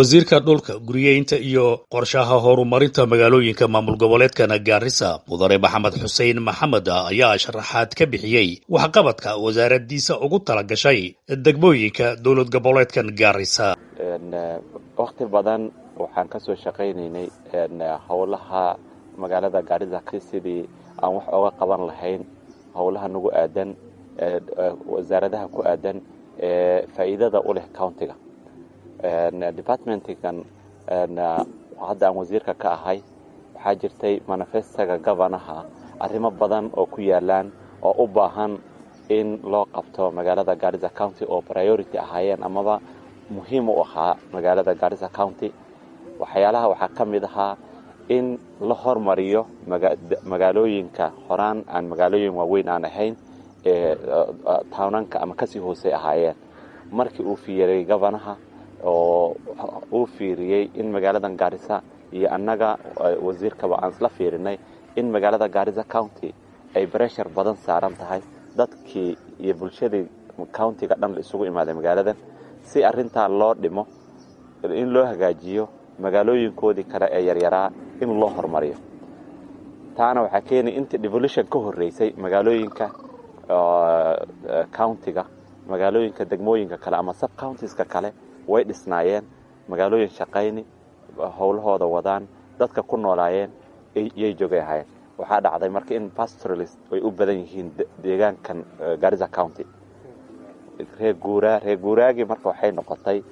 Wasiirka dhulka, guriyeynta iyo qorshaha horumarinta magaalooyinka maamul goboleedkan Gaarisa, Mudane Maxamed Xuseen Maxamed, ayaa sharaxaad ka bixiyey waxqabadka wasaaradiisa ugu tala gashay degmooyinka dowlad goboleedkan Gaarisa. Wakhti badan waxaan ka soo shaqaynaynay howlaha magaalada Gaarisa, sidii aan wax oga qaban lahayn howlaha nagu aadan, wasaaradaha ku aadan ee faa'iidada u leh countyga. Departmentkan hadda aan wasiirka ka ahay, waxaa jirtay manifestoga governorha arrimo badan oo ku yaalaan oo u baahan in loo qabto magaalada Garissa County oo priority ahaayeen amaba muhiim u ahaa magaalada Garissa County. Waxyaalaha waxaa ka mid ahaa in la hormariyo magaalooyinka horaan aan magaalooyin waaweyn aan ahayn ee townanka ama kasii hoosey ahaayeen. Markii uu fiiriyey governorha oo uu fiiriyey in magaaladan Garissa iyo annaga wasiirkaba aan isla fiirinay in magaalada Garissa County ay pressure badan saaran tahay, dadkii iyo bulshadii countyga dhan la isugu imaaday magaaladan, si arrintaa loo dhimo, in loo hagaajiyo magaalooyinkoodii kale ee yaryaraa in loo horumariyo. Taana waxaa keenay intii devolution ka horreysay magaalooyinka countyga, magaalooyinka degmooyinka kale ama sub countieska kale way dhisnaayeen, magaalooyin shaqayni, howlahooda wadaan, dadka ku noolaayeen yay joogay ahaayeen. Waxaa dhacday marka in pastoralist ay u badan yihiin deegaankan Garissa County, reer guuraa. Reer guuraagii marka waxay noqotay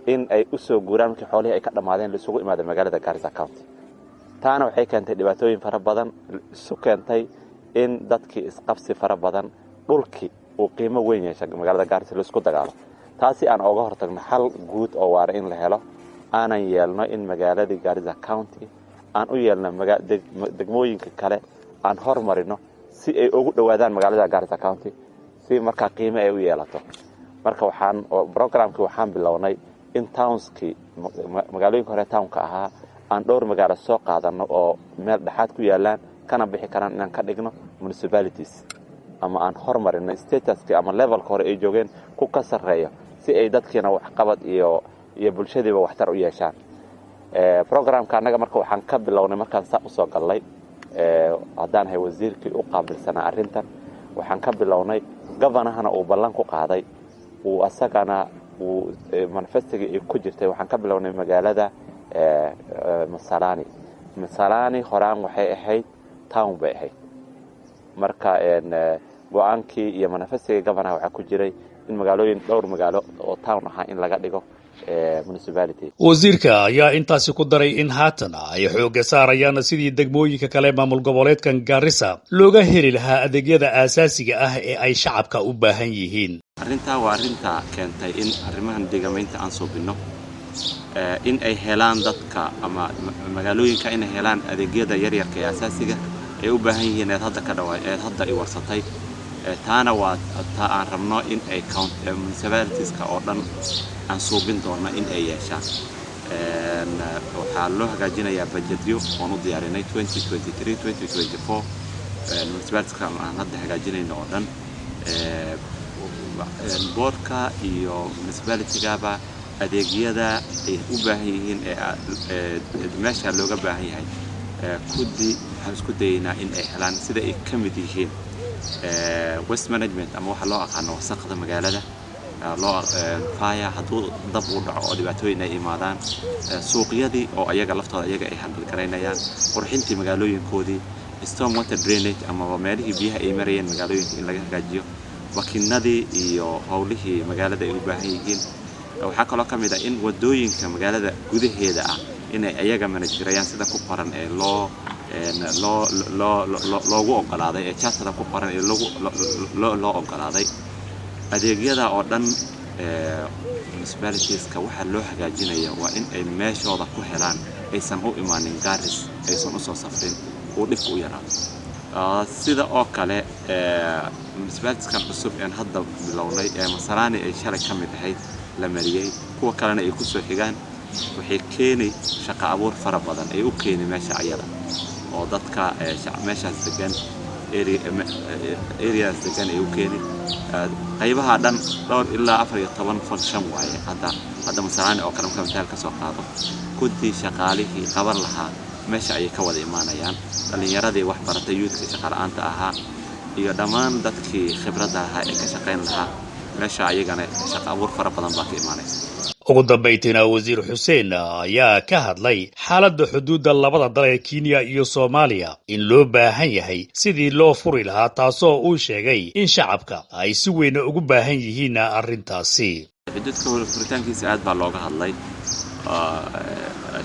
in ay u soo guuraan markii xoolihii ay ka dhammaadeen, la isugu imaada magaalada Garissa County. Taana waxay keentay dhibaatooyin fara badan, isu keentay in dadkii isqabsi fara badan, dhulkii uu qiimo weyn yeeshay magaalada Gaarisa, laisku dagaalo. Taasi aan oga hortagno, xal guud oo waara in la helo, aanan yeelno in magaaladii Gaarisa County aan u yeelno degmooyinka kale, aan hormarino si ay ugu dhowaadaan magaalada Gaarisa County, si markaa qiimo ay u yeelato. Marka waxaan programkii waxaan bilownay in townskii, magaalooyinka hore townka ahaa, aan dhowr magaalo soo qaadano oo meel dhexaad ku yaalaan kana bixi karaan, inaan ka dhigno municipalities ama aan hormarino statuskii ama levelka hore ay joogeen ku ka sarreeyo, si ay dadkiina waxqabad iyo bulshadiiba waxtar u yeeshaan. Programka annaga marka waxaan ka bilownay markaan saa usoo gallay, haddaan ahay wasiirkii u qaabilsanaa arrintan, waxaan ka bilownay, governorhana uu ballan ku qaaday, uu asagana uu manifestogii ay ku jirtay, waxaan ka bilownay magaalada Masalani. Masalani horaan waxay ahayd town bay ahayd. Marka go-aankii iyo manifestogii governorha waxaa ku jiray in magaalooyin, dhowr magaalo oo town ahaa, in laga dhigo. Wasiirka ayaa intaasi ku daray in haatan ay xoogga saarayaan sidii degmooyinka kale maamul goboleedkan Gaarisa looga heli lahaa adeegyada aasaasiga ah ee ay shacabka u baahan yihiin. Arrintaa waa arrinta keentay in arrimahan degamaynta aan suubinno, in ay helaan dadka ama magaalooyinka inay helaan adeegyada yaryarka ee asaasiga ay u baahan yihiin eed hadda ka dhawa eed hadda i warsatay. Taana waa taa aan rabno in ay municipalitiska oo dhan aan suubin doonno in ay yeeshaan. Waxaa loo hagaajinayaa budgetyo oon u diyaarinay 2023, 2024 municipalitiska aan hadda hagaajinayno oo dhan. Boardka iyo municipalitygaba adeegyada ay u baahan yihiin ee meesha looga baahan yahay kuddi waxaan isku dayaynaa in ay helaan, sida ay ka mid yihiin waste management ama waxa loo aqaano wasaqda magaalada, loo fire hadduu dab uu dhaco oo dhibaatooyin ay imaadaan, suuqyadii oo ayaga laftooda ayaga ay handle garaynayaan, qurxintii magaalooyinkoodii, storm water drainage amaba meelihii biyaha ay marayeen magaalooyinka in laga hagaajiyo, wakinadii iyo howlihii magaalada ay u baahan yihiin. Waxaa kaloo ka mid ah in wadooyinka magaalada gudaheeda ah inay ayaga manage garayaan, sida ku qoran ee loo loogu ogolaaday ee charterda ku qoran ee loo ogolaaday. Adeegyada oo dhan municipalitieska waxaa loo hagaajinaya waa in ay meeshooda ku helaan, aysan u imaanin Garis, aysan usoo safrin, uu dhibka u yaraado. Sida oo kale municipalitieskan cusub een hadda bilownay ee Masalaani ay shalay ka mid ahayd la mariyey, kuwa kalena ay kusoo xigaan, waxay keeni shaqo abuur fara badan ay u keeni meesha ayada oo dadka meeshaas degan, areas degan ay u keeni. Qaybaha dhan dhowr ilaa 14 function waaye hadda. Hadda Masalaani oo kale marka mitaal ka soo qaado, kuddii shaqaalihii qaban lahaa meesha ayay ka wada imaanayaan. Dhallinyaradii wax baratay, youthka shaqala-aanta ahaa iyo dhammaan dadkii khibradda lahaa ee ka shaqayn lahaa meesha, ayagana shaqa abuur fara badan baa ka imaanaysa. Ugu dambayntiina, Wasiir Xuseen ayaa ka hadlay xaaladda xuduudda labada dal ee Kenya iyo Soomaaliya in loo baahan yahay sidii loo furi lahaa, taasoo uu sheegay in shacabka ay si weyn ugu baahan yihiin arrintaasi. Xuduudka furitaankiisa aad baa looga hadlay,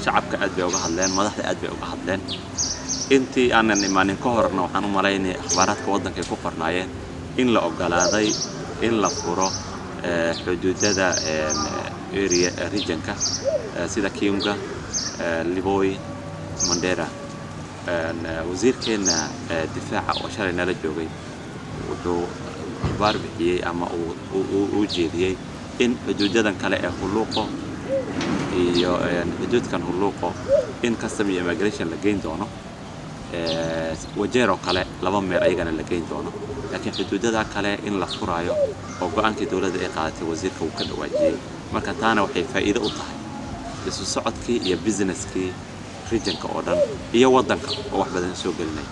shacabka aad bay uga hadleen, madaxda aad bay uga hadleen. Intii aanan imaanin ka horna waxaan u malaynaya akhbaaraadka waddanka ay ku qornaayeen in la ogolaaday in la furo xuduudada area regionka sida Kiunga, Liboi, Mandera. Wasiirkeenna difaaca oo shalay nala joogay wuxuu akhbaar bixiyey ama uu jeediyey in xuduudadan kale ee Hulluuqo iyo xuduudkan Hulluuqo in custom iyo immigration la geyn doono, Wajeer oo kale laba meel ayagana la geyn doono, laakiin xuduudada kale in la furaayo oo go-aankii dowladda ay qaadatay wasiirka uu ka dhawaajiyey. Marka taana waxay faa'iido u tahay isu socodkii iyo businesskii regionka oo dhan iyo waddanka oo wax badan soo gelinaya.